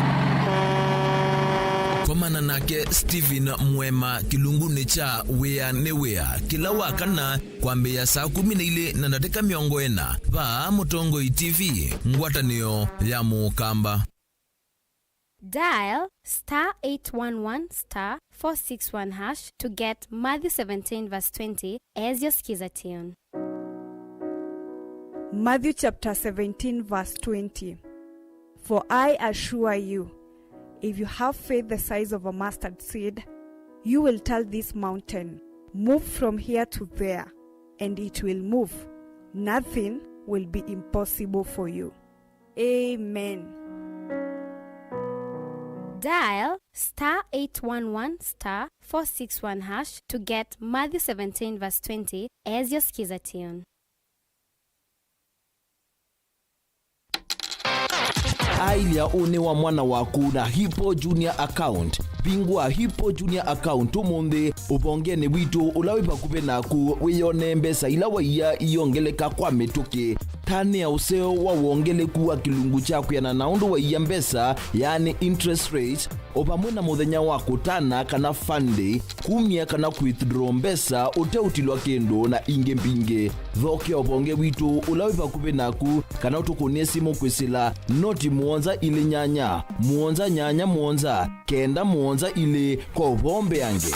Mana nake Stephen Mwema kĩlungunĩ kya Wĩa nĩ Wĩa kĩla wa kana kwambĩĩa saa kũmi na ilĩ na ndatĩka mĩongo ĩna vaa Mũtongoi T V, ngwatanĩo ya Mũkamba. Dial star eight one one star four six one hash to get Matthew seventeen verse twenty as your skiza tune. Matthew chapter seventeen, verse twenty. For I assure you, if you have faith the size of a mustard seed, you will tell this mountain, 'Move from here to there,' and it will move. Nothing will be impossible for you. Amen. Dial star eight one one star four six one hash to get Matthew seventeen verse twenty as your skiza tune. Ailya ũnĩ wa mwana waku na Hippo Junior Account. Vingũa Hippo Junior Account ũmũnthĩ ũvongenĩ witũ ũla wĩ vakuvĩ naku, wĩyonee mbesa ila waiya iyongeleka kwa mĩtũkĩ. Tanĩa ũseo wa wongeleku wa kĩlungu kya kwĩanana na ũndũ waiya mbesa, yaani interest rate, o vamwe na mũthenya wa kũtana kana fund day, kumya kana kwithdraw mbesa ũteũtilwa kĩndũ, na ingĩ mbingĩ. Thokea ũvonge witũ ũla wĩ vakuvĩ naku, kana ũtũkũnĩe simũ kwĩsĩla noti mũonza ilĩ nyanya, mũonza nyanya mũonza, kenda mũonza ilĩ kwa ũvoo mbeange.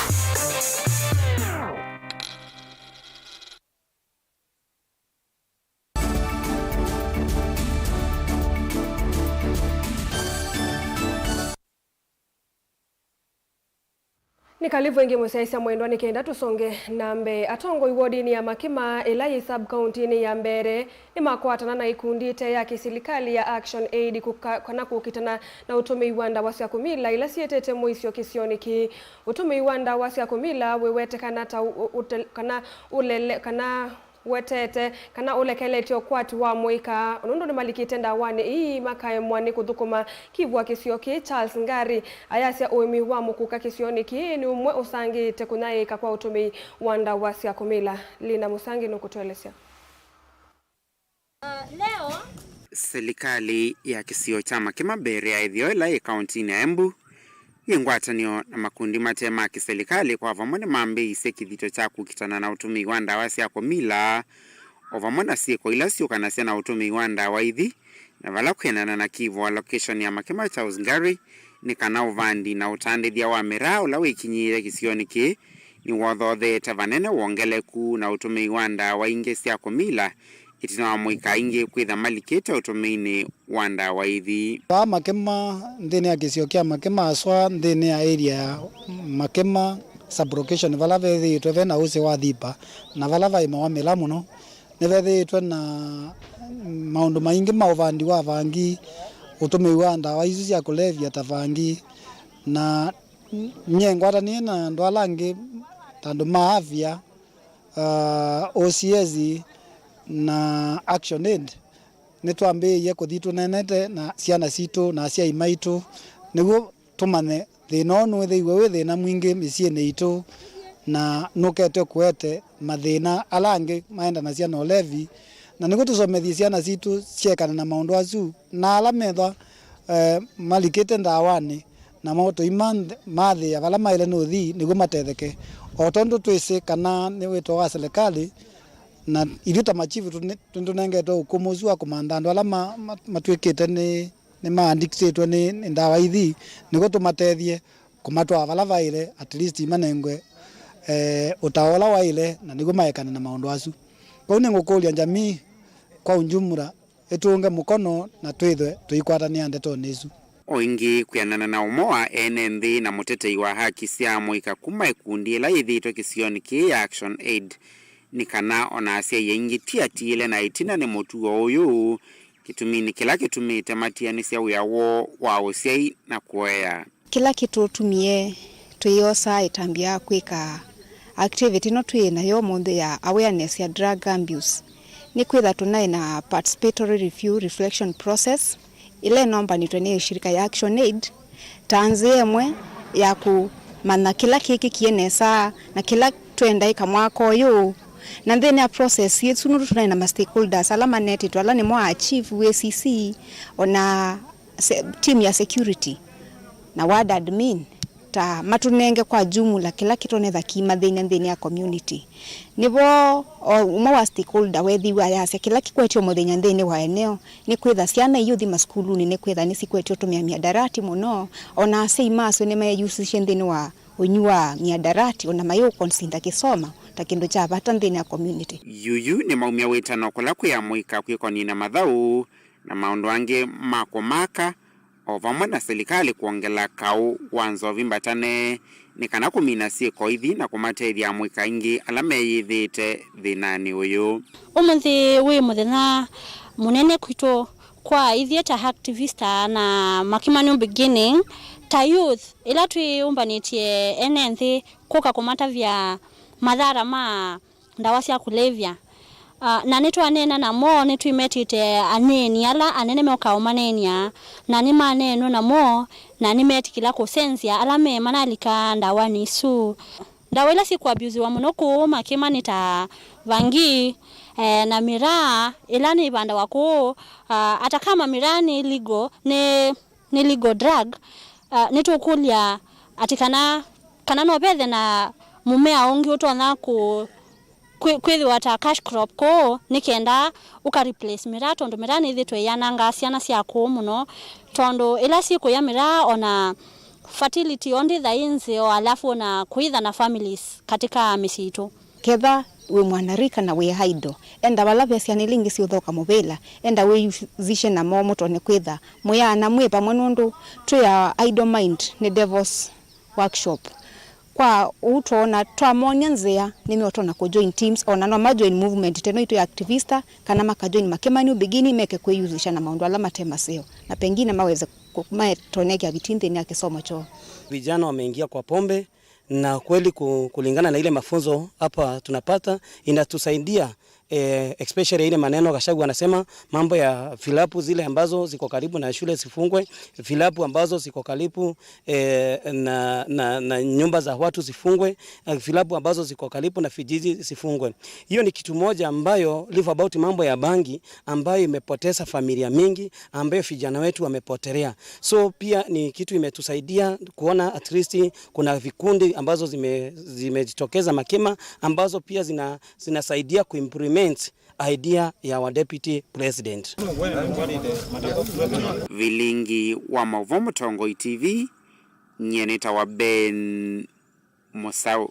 Nĩ kalivu ĩngĩ mũsyaĩĩsya mwendwa, nĩ kenda tũsonge na mbee. Atongoi wodinĩ ya Makima, ĩla yĩ sub-kauntinĩ ya Mbeere, nĩmakwatana na ikundi ĩte ya kĩsilikalĩ ya Action Aid kũka-, kana kũkitana na ũtũmĩi wa ndawa sya kũmila ila syĩtĩte mũisyo kĩsionĩ kĩĩ. Ũtũmĩi wa ndawa sya kũmila wĩwetekana ta ũ-, ũ-, ũte-, kana ũlele-, kana wetete kana ũlekeletye ũkwati wa mũika, nũndũ nĩmalikĩte ndawanĩ ii makaemwa nĩ kũthũkũma kĩvwa kĩsio kĩĩ. Charles Ngari ayasya ũĩmi wa mũkũka kĩsionĩ kĩĩ nĩ ũmwe ũsangĩĩte kũnyaĩĩka kwa ũtũmĩi wa ndawa sya kũmila. Lina Mũsangi nũkũtũelesya. Silikalĩ ya kĩsio kya Makima Mbeere ya ĩtheo ĩla yĩ kauntinĩ ya Embu yĩ ngwatanĩo na makundi mate ma kĩsilikalĩ kwa vamwe nĩmambĩĩisye kĩthito kya kũkitana na ũtũmĩi wa ndawa sya kũmila, o vamwe na syĩko ila syũkanasya na ũtũmĩi wa ndawa ithi, na vala kwĩanana na kĩvwa location ya Makima Charles Ngari, nĩ kana ũvandi na ũtandĩthya wa mĩraa ũla wĩkinyĩĩte kĩsionĩ kĩĩ nĩwothotheete vanene wongeleku na ũtũmĩi wa ndawa ingĩ sya kũmila, ĩtina wa mũika aingĩ kwĩtha malikĩte ũtũmĩinĩ wa ndawa ithi. Vaa Makima, nthĩnĩ ya kĩsio kya Makima aswa, nthĩnĩ ya area ya Makima sub-location, vala vethĩĩtwe ve na ũsĩ wa thipa, na vala vaĩmawa mĩla mũno, nĩvethĩĩtwe na maũndũ maingĩ ma ũvandi wa vangi, ũtũmĩi wa ndawa isu sya kũlevya ta vangi, na nyie ngwatanĩe na andũ ala angĩ ta andũ ma afya, ah, O C S na Action Aid, nĩtwambĩĩie kũthi tũneenete na syana sitũ na asyai maitũ, nĩw'o tũmanye thĩna ũũ nũĩthĩiwe wĩ thĩna mwingĩ mĩsyĩnĩ itũ, na nũkete kũete mathĩna ala angĩ maendanasya na ũlevi, na nĩw'o tũsomethye syana sitũ syekane na maũndũ asu, na ala methwa, eh, malikĩte ndawanĩ, namo tũimaathĩĩa vala maĩle nũthi nĩw'o matetheke. O tondũ twĩsĩ kana nĩ wĩto wa silikalĩ, na ithyĩ ta machifu tũnĩ-, nĩtũnengetwe ũkũmũ ũsu wa kũmantha andũ ala ma-, ma-, matw'ĩkĩte nĩ, nĩmaandikĩtwe nĩ, nĩ ndawa ithi, nĩguo tũmatethye kũmatwaa vala vaĩle, at least manengwe, eh, ũtao ũla waĩle, na nĩguo maekane na maũndũ asu. Kwoou nĩngũkũlya jamii kwa unjumla ĩtũnge mũkono na twĩthwe tũikwatanĩa ndetonĩ ĩsu. O ĩngĩ, kwĩanana na ũmwe wa ene nthĩ na mũtetei wa haki sya mũika kuma ĩkundi ĩla yĩthĩĩtwe kĩsionĩ kĩĩ ya Action Aid, nĩ kana o na asyai aingĩ ti atiĩle na ĩtina nĩ mũtuo ũyũ, kĩtuminĩ kĩla kĩtumĩte matianĩsya wĩa woo wa ũsyai na kũea. Kĩla kĩtũtumie twĩyosaa ĩtambya ya kwĩka activity ĩno twĩ nayo ũmũnthĩ ya awareness ya drug abuse nĩ kwĩtha tũnaĩ na participatory review reflection process ĩla ĩnombanĩtwe nĩ shirika ya Action Aid ta nzĩa ĩmwe ya kũmanya kĩla kĩkĩkie nesa na kĩla twendaĩka mwaka ũyũ. Na nthĩnĩ ya process ĩsu nũndũ tũnaĩ na ma stakeholders ala manetĩtwe, ala nĩmo a chief, A C C, ona se-, team ya security na ward admin. ta matũnenge kwa jumla kĩla kĩtonetha kĩimathĩny'a nthĩnĩ ya community. Nĩvo o ũmwe wa stakeholder weethĩiwe ayasya kĩla kĩkwetye mũthenya nthĩnĩ wa eneo nĩ kwĩtha syana iũthi masukulunĩ nĩ kwĩtha nĩsikwetye ũtũmĩa miadarati mũno, o na asyai masyo nĩmeeyusisye nthĩnĩ wa ũnywi wa miadarati, o na mayĩũkonsinda kĩsomo ta kĩndũ kya vata nthĩnĩ ya community. Yuyu nĩmaumya wĩtano kũla kwĩ amũika kwĩkonĩ na mathaũ na maũndũ angĩ ma kũmaka, o vamwe na silikalĩ kwongela kaũ wa nzovi mbatane nĩ kana kũmina syĩko ithi na kũmatethya amũika aingĩ ala meyĩthĩĩte thĩnanĩ ũyũ. Ũmũnthĩ wĩ mũthenya mũnene kwitũ kwa ithyĩ ta activist na Makima New Beginning, ta youth, ĩla twĩyũmbanĩtye ene nthĩ kũka kũmatavya mathara ma ndawa sya kũlevya. Ah, na nĩtwaneena namo, nĩtwĩmetĩte aneeni ala anene meũka ũmaneenea, na nĩmaneenwa namo, na nĩmetĩkĩla kũsenzya ala me manalika ndawanĩ isu. Ndawa ila syĩkũabusiwa mũno kũũ Makima nĩ ta vangi, eh, na mĩraa ĩla nĩĩvandawa kũũ, ah, ata kama mĩraa nĩ illegal, nĩ, nĩ legal drug, ah, nĩtũkũlya atĩ kana, kana no vethe na mũmea ũngĩ ũtonya kũ, kwĩ-, kwĩthĩwa ta cash crop kũũ, nĩ kenda ũka replace mĩraa, tondũ mĩraa nĩthĩtwe ĩyanangaa syana sya kũũ mũno, tondũ ĩla syĩkũya mĩraa ona fertility yoo ndĩtha ĩ nzeo, alafu ona kũitha na families katika mĩsyĩ itũ. Ketha wĩ mwanarika na wĩ idle, enda vala ve syana ila ingĩ siũthoka mũvĩla, enda wĩyusisye namo mũtone kwĩtha mũyaana mwĩ vamwe, nũndũ twĩ a idle mind nĩ devil's workshop. Kwa ũu twoona twamony'a nzĩa, nĩmeũtonya kũjoin teams, ona no majoin movement teno itũ ya activista, kana makajoin Makima New Beginning, meke kwĩyusisya na maũndũ ala mate maseo, na pengine maweze kũ-, matonekea vitinthĩnĩ ya kĩsomo kyoo. Vijana wameingia kwa pombe, na kweli ku-, kulingana na ile mafunzo hapa tunapata, inatusaidia, eh, especially ile maneno Gachagua anasema, mambo ya vilabu zile ambazo ziko karibu na shule zifungwe, vilabu ambazo ziko karibu, eh, na, na, na nyumba za watu zifungwe, eh, vilabu ambazo ziko karibu na vijiji zifungwe. Hiyo ni kitu moja ambayo, leave about mambo ya bangi, ambayo imepoteza familia mingi, ambayo vijana wetu wamepotelea. So pia ni kitu imetusaidia kuona at least kuna vikundi ambazo zime-, zimejitokeza Makima, ambazo pia zina-, zinasaidia kuimplement idea ya our deputy president. Vilingi wa Maũvoo Mũtongoi T V, nyie nĩtawa Ben Mũsaũ.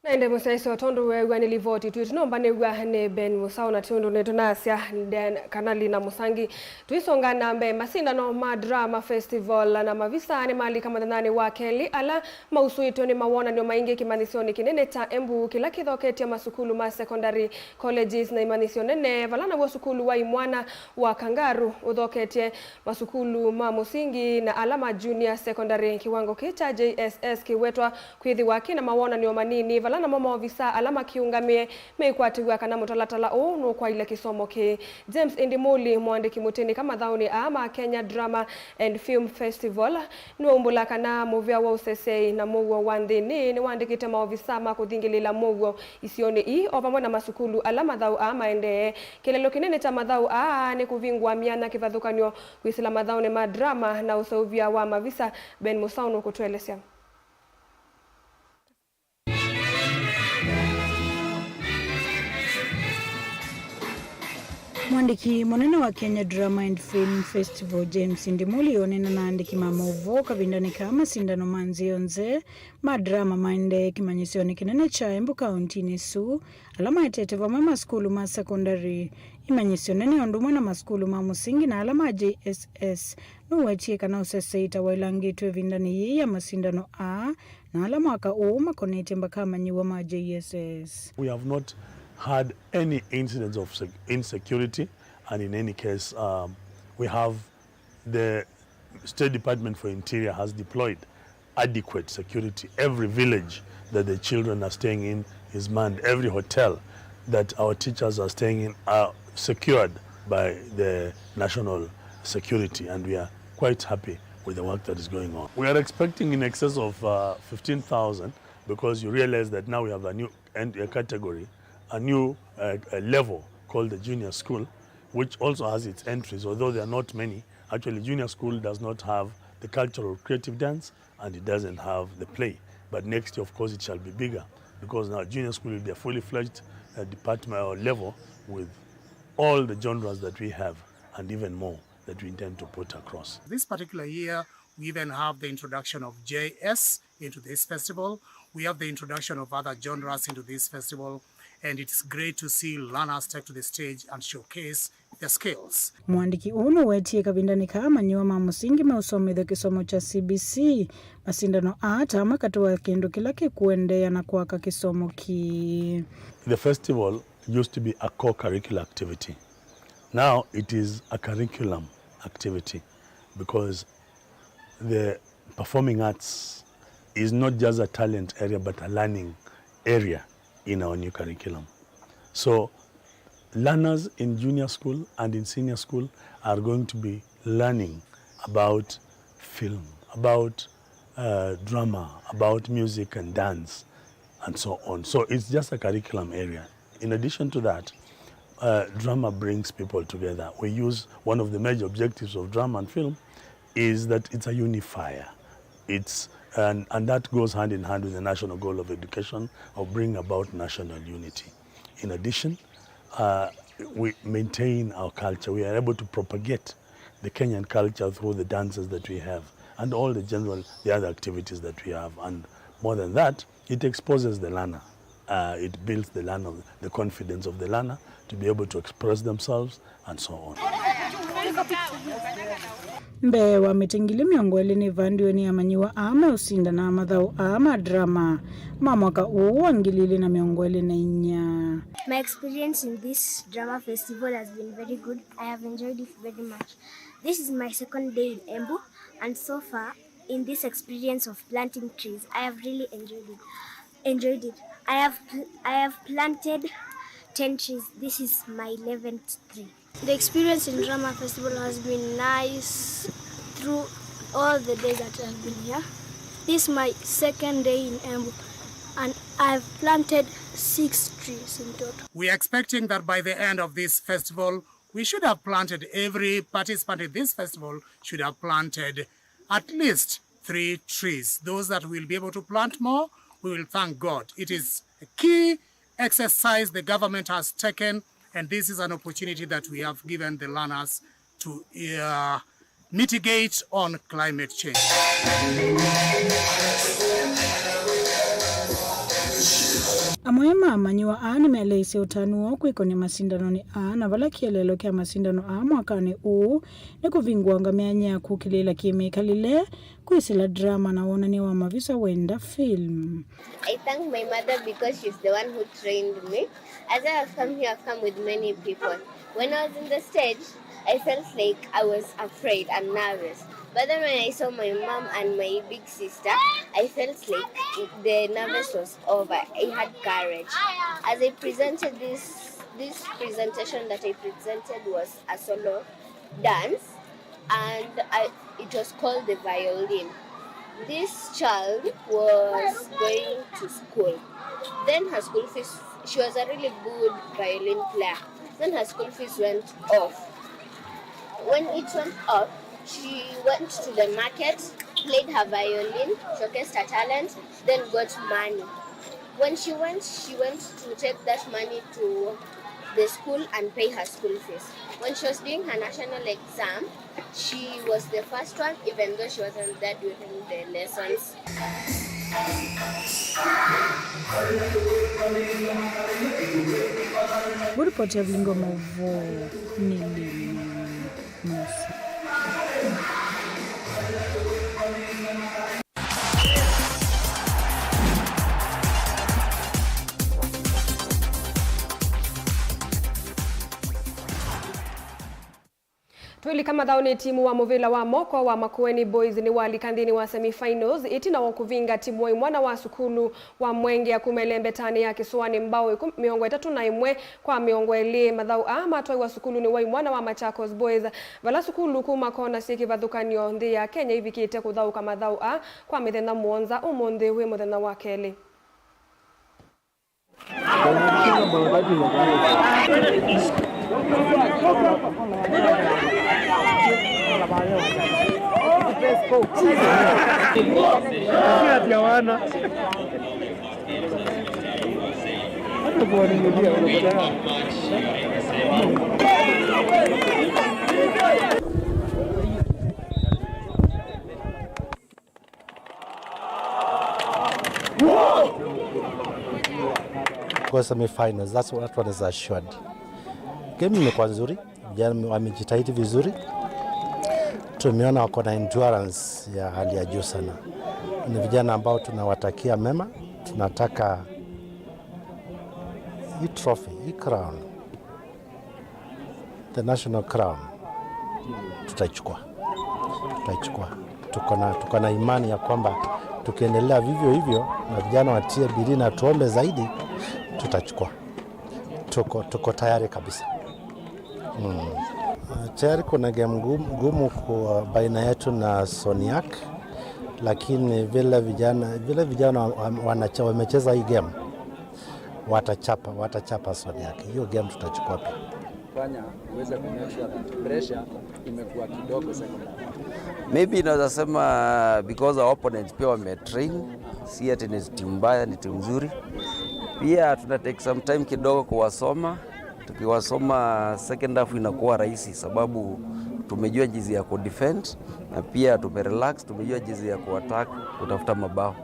Na ĩndĩ mũsyaĩĩsya, o tondũ weew'a nĩ livoti twitũ, nombanĩw'a nĩ Ben Mũsaũ, na ti ũndũ nĩtũnasya Diane kana Lina Mũsangi. Tũisonga na mbee, masindano ma Drama Festival na mavisa nĩmalika mũthenyanĩ wa kelĩ, ala mausũĩtwe nĩ mawonany'o maingĩ kĩmanyĩsyonĩ kĩnene kya Embu, kĩla kĩthoketye masukulu ma secondary, colleges na imanyĩsyo nene, vala naw'o sukulu wa imwana wa Kangaru ũthoketye masukulu ma mũsingi na ala ma junior secondary. Kĩwango kĩĩ kya J S S kĩwetwa kwĩthĩwa kĩ na mawonany'o manini, vala namo maovisa ala makĩũngamĩe meikwatĩw'a kana mũtalatala ũũ nũkwaĩle kĩsomo kĩĩ. James Indimuli, mũandĩki mũtĩnĩka mathaũnĩ aa ma Kenya Drama and Film Festival, nĩwaumbũla kana mũvĩa wa ũseseĩ na mũuo wa nthĩnĩ nĩwandĩkĩte maovisa ma kũthingĩlĩĩla mũuo isionĩ ii, o vamwe na masukulu ala mathaũ aa maendee. Kĩlelo kĩnene kya mathaũ aa nĩ kũvingũa myanya kĩvathũkany'o kwĩsĩla mathaũnĩ ma drama na ũseũvya wa mavisa. Ben Mũsaũ nũkũtũelesya. Mũandĩki mũnene wa Kenya Drama and Film Festival, James Ndimuli, oneena na aandĩki ma maũvoo kavindanĩ kaa masindano ma nzĩ yonthe ma drama maendee kĩmanyĩsyonĩ kĩnene kya Embu kauntinĩ ĩsu, ala maetete vamwe masukulu ma sekondalĩ, imanyĩsyo nene, o ũndũ ũmwe na masukulu ma mũsingi na ala ma J S S. Nũwetie kana ũseseĩ ta waĩlangĩtwe ĩvindanĩ yĩĩ ya masindano aa, na ala mwaka ũũ makonetye mbaka amanyĩw'a ma J S S. We have not had any incidents of sec-, insecurity, and in any case, um, we have the State Department for Interior has deployed adequate security. Every village that the children are staying in is manned. Every hotel that our teachers are staying in are secured by the national security, and we are quite happy with the work that is going on. We are expecting in excess of, uh, fifteen thousand, because you realize that now we have a new en-, a category, a new, uh, a level called the junior school, which also has its entries, although there are not many. Actually, junior school does not have the cultural creative dance, and it doesn't have the play. But next year, of course, it shall be bigger, because now junior school will be a fully fledged, uh, department or level with all the genres that we have and even more that we intend to put across. This particular year, we even have the introduction of J S into this festival. We have the introduction of other genres into this festival, and it's great to see learners take to the stage and showcase their skills. Mũandĩki ũũ nũwetie kavindanĩ kaa amanyĩw'a ma mũsingi meũsomethw'a kĩsomo kya C B C. Masindano aa ta amwe katĩ wa kĩndũ kĩla kĩkũendeea na kwaka kĩsomo kĩĩ. The festival used to be a co-curricular activity. Now it is a curriculum activity because the performing arts is not just a talent area but a learning area in our new curriculum. So learners in junior school and in senior school are going to be learning about film, about, uh, drama, about music and dance, and so on. So it's just a curriculum area. In addition to that, uh, drama brings people together. We use, one of the major objectives of drama and film is that it's a unifier. It's, and, and that goes hand in hand with the national goal of education, of bringing about national unity. In addition, uh, we maintain our culture. We are able to propagate the Kenyan culture through the dances that we have and all the general, the other activities that we have. And more than that, it exposes the learner. Uh, it builds the learner, the confidence of the learner to be able to express themselves and so on. Mbee wa mĩtĩ ngili mĩongo ĩlĩ nĩvandiwe nĩ amanyĩw'a aa meũsindana mathaũ aa ma drama ma mwaka ũũ wa ngili ilĩ na mĩongo ĩlĩ na inya. My experience in this drama festival has been very good. I have enjoyed it very much. This is my second day in Embu, and so far in this experience of planting trees, I have really enjoyed it. Enjoyed it. I have pl- I have planted ten trees. This is my eleventh tree. The experience in Drama Festival has been nice through all the days that I've been here. This is my second day in Embu, and I've planted six trees in total. We are expecting that by the end of this festival, we should have planted, every participant in this festival should have planted at least three trees. Those that will be able to plant more, we will thank God. It is a key exercise the government has taken, and this is an opportunity that we have given the learners to, uh, mitigate on climate change. Amwe ma amanyĩw'a aa nĩmeleisye ũtanu woo kwĩkonĩa masindanonĩ aa, na vala kĩeleelo kya masindano aa mwakanĩ ũũ nĩ kũvingũanga myanya ya kũkĩlĩĩla kĩ-mĩkalĩle, kwĩsĩla drama na wonany'a wa mavisa wenda film. I thank my mother because she's the one who trained me. As I have come here, I've come with many people. When I was in the stage, I felt like I was afraid and nervous. But then when I saw my mom and my big sister, I felt like the nervous was over. I had courage. As I presented this, this presentation that I presented was a solo dance, and I, it was called the violin. This child was going to school. Then her school fees, she was a really good violin player. Then her school fees went off. When it went off, she went to the market, played her violin, showcased her talent, then got money. When she went, she went to take that money to the school and pay her school fees. When she was doing her national exam, she was the first one, even though she wasn't there during the lessons. Kũripoti ya Vilingi wa Mauvoo nĩ Lili Musa. Twĩlika mathaũnĩ, timu wa mũvĩla wa moko wa Makueni Boys nĩwalika nthĩnĩ wa semifinals ĩtina wa kũvinga timu wa imwana wa sukulu wa Mwengea kuma ĩlembetanĩ ya Kĩsũanĩ mbaũ ĩkũ-, mĩongo ĩtatũ na ĩmwe kwa mĩongo ĩlĩ. Mathaũ aa matwaiwa sukulunĩ wa imwana wa Machakos Boys, vala sukulu kuma kona syĩ kĩvathũkany'o nthĩ ya Kenya ivikĩte kũthaũka mathaũ aa kwa mĩthenya mũonza, ũmũnthĩ wĩ mũthenya wa kelĩ. Ati hawana. Hata kuwanunulia, unapata. Kwa semifinals, that's what one is assured. Game imekuwa nzuri, vijana wamejitahidi vizuri. Tumeona wako na endurance ya hali ya juu sana. Ni vijana ambao tunawatakia mema. Tunataka hii trophy, hii crown, the national crown, tutaichukua, tutaichukua. Tuko na, tuko na imani ya kwamba tukiendelea vivyo hivyo na vijana watie bidii na tuombe zaidi, tutachukua. Tuko, tuko tayari kabisa. Mm. Uh, tayari kuna game ngumu, ngumu kwa baina yetu na Soniak, lakini vile vijana, vile vijana wa- wanache- wamecheza hii game, watachapa, watachapa Soniak. Hiyo game tutachukua pia. Fanya uweze ku make sure that pressure imekuwa kidogo second half. Maybe naweza sema because our opponents pia wametrain, si ati ni timu mbaya, ni timu nzuri. Pia tuna take some time kidogo kuwasoma. Tukiwasoma second half inakuwa rahisi, sababu tumejua jinsi ya kudefend na pia tumerelax, tumejua jinsi ya kuattack, kutafuta mabao.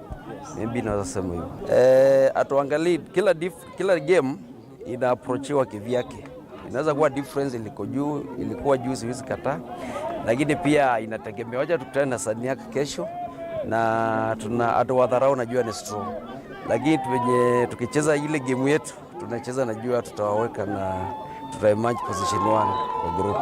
Maybe naweza sema hivyo. Eh, atuangalii kila dif, kila game inaapproachiwa kivyake. Inaweza kuwa difference iliko juu, ilikuwa juu, siwezi kataa, lakini pia inategemea. Wacha tukutane na Soniak kesho, na tuna hatuwadharau, najua ni strong, lakini tuwenye tukicheza ile game yetu tunacheza, najua tutawaweka na tuta emerge position one kwa group.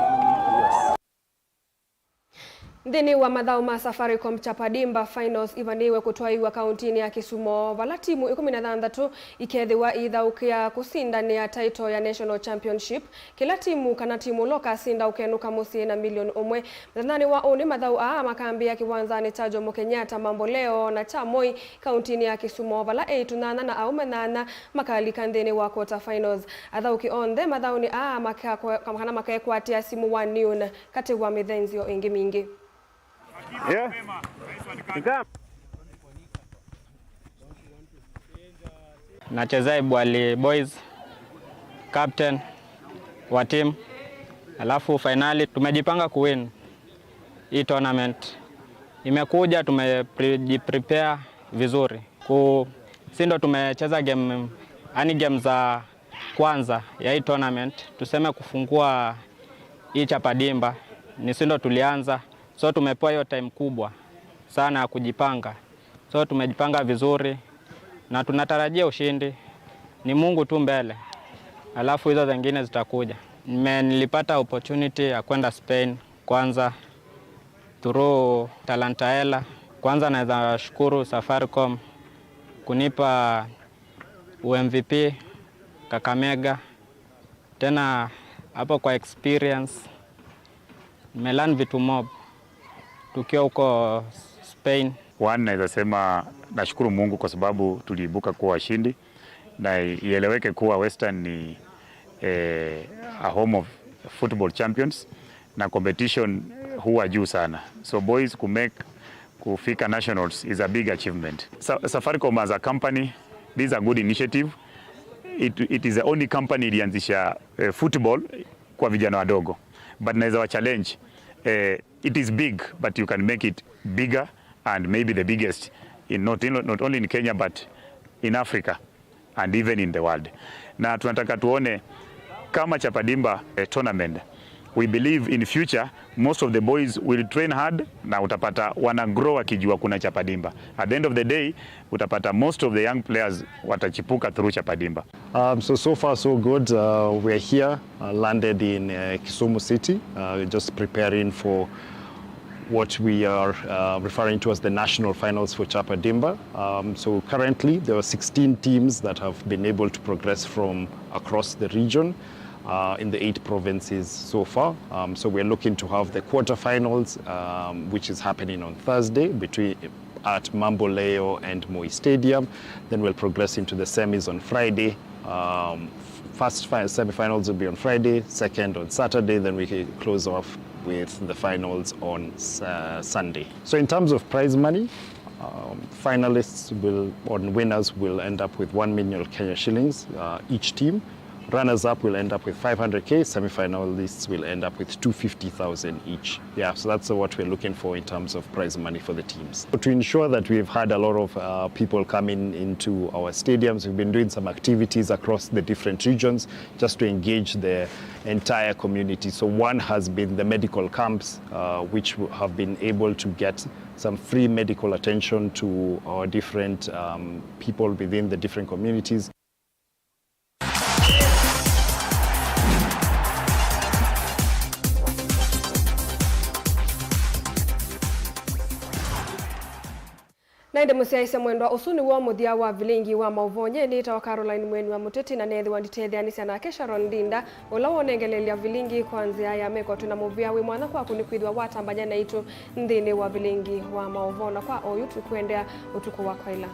Nthĩnĩ wa mathaũ ma Safaricom, Chapadimba Finals ivanĩĩwe kũtwaĩwa kauntinĩ ya Kisumo, vala timu ikũmi na thanthatũ ikethĩwa iithaũkĩa kũsindanĩa title ya National Championship. Kĩla timu kana timu ũla ũkasinda ũkenũka mũsyĩ na milioni ũmwe. Mũthenyanĩ wa ũnĩ, mathaũ aa makambĩĩa kĩwanzanĩ kya Jomo Kenyatta Mamboleo na kya Moi, kauntinĩ ya Kisumo, vala eĩtu nyanya na aũme nyanya makalika nthĩnĩ wa quarter finals. Athaũki onthe mathaũnĩ aa makakwe-, kana makekwatĩa simũ wa Neon katĩ wa mĩthenzio ĩngĩ mingĩ. Yeah. Pick up. Nachezea Ibwali Boys, captain wa team. Alafu finali tumejipanga kuwin hii tournament. Imekuja, tumejiprepare vizuri. Ku, si ndo tumecheza game, yani game za kwanza ya hii tournament, tuseme kufungua hii Chapadimba, ni si ndo tulianza. So tumepewa hiyo time kubwa sana ya kujipanga. So tumejipanga vizuri na tunatarajia ushindi. Ni Mungu tu mbele. Alafu hizo zingine zitakuja. Nime-, nilipata opportunity ya kwenda Spain kwanza through Talanta Ela. Kwanza naweza shukuru Safaricom kunipa u M V P Kakamega. Tena hapo kwa experience, nimelearn vitu mob tukiwa huko Spain. One, naweza sema nashukuru Mungu kwa sababu tuliibuka kuwa washindi, na ieleweke kuwa Western ni, eh, a home of football champions, na competition huwa juu sana. So boys ku make kufika nationals is a big achievement. Sa-, Safaricom as a company, this is a good initiative. It, it is the only company ilianzisha, eh, football kwa vijana wadogo. But naweza wa challenge, eh, it is big, but you can make it bigger and maybe the biggest in not, in, not only in Kenya but in Africa and even in the world. Na tunataka tuone kama Chapadimba, eh, tournament. We believe in future most of the boys will train hard, na utapata wana grow wakijua kuna Chapadimba. At the end of the day, utapata most of the young players watachipuka through Chapadimba. Um, so, so far so good. Uh, we're here, uh, landed in, uh, Kisumu City, uh, just preparing for what we are, uh, referring to as the national finals for Chapadimba. Um, so currently, there are sixteen teams that have been able to progress from across the region, uh, in the eight provinces so far. Um, so we're looking to have the quarterfinals, um, which is happening on Thursday between, at Mamboleo and Moi Stadium. Then we'll progress into the semis on Friday, um, f-, First fi- semi-finals will be on Friday, second on Saturday, then we close off with the finals on uh, Sunday. So in terms of prize money, um, finalists will, or winners will end up with one million Kenya shillings uh, each team. Runners up will end up with five hundred K, semi-finalists will end up with two hundred fifty thousand each. Yeah, so that's what we're looking for in terms of prize money for the teams. To ensure that we've had a lot of uh, people coming into our stadiums, we've been doing some activities across the different regions just to engage the entire community. So one has been the medical camps, uh, which have been able to get some free medical attention to our different um, people within the different communities. Na ĩndĩ mũsyaĩĩsya mwendwa, ũsu nĩw'o mũthya wa vilingi wa maũvoo. Nyie nĩtawa Caroline Mweni wa Mũteti, na neethĩwa nditetheanĩsya nake Sharon Ndinda, ũla wonengeleelya vilingi kwa nzĩa ya meko. Twĩ na mũvea wĩ mwanya kwaku nĩkwĩthĩwa watambany'a naitũ nthĩnĩ wa vilingi wa maũvoo, na kwa oyu tũkwendea ũtukũ wa kwaĩla.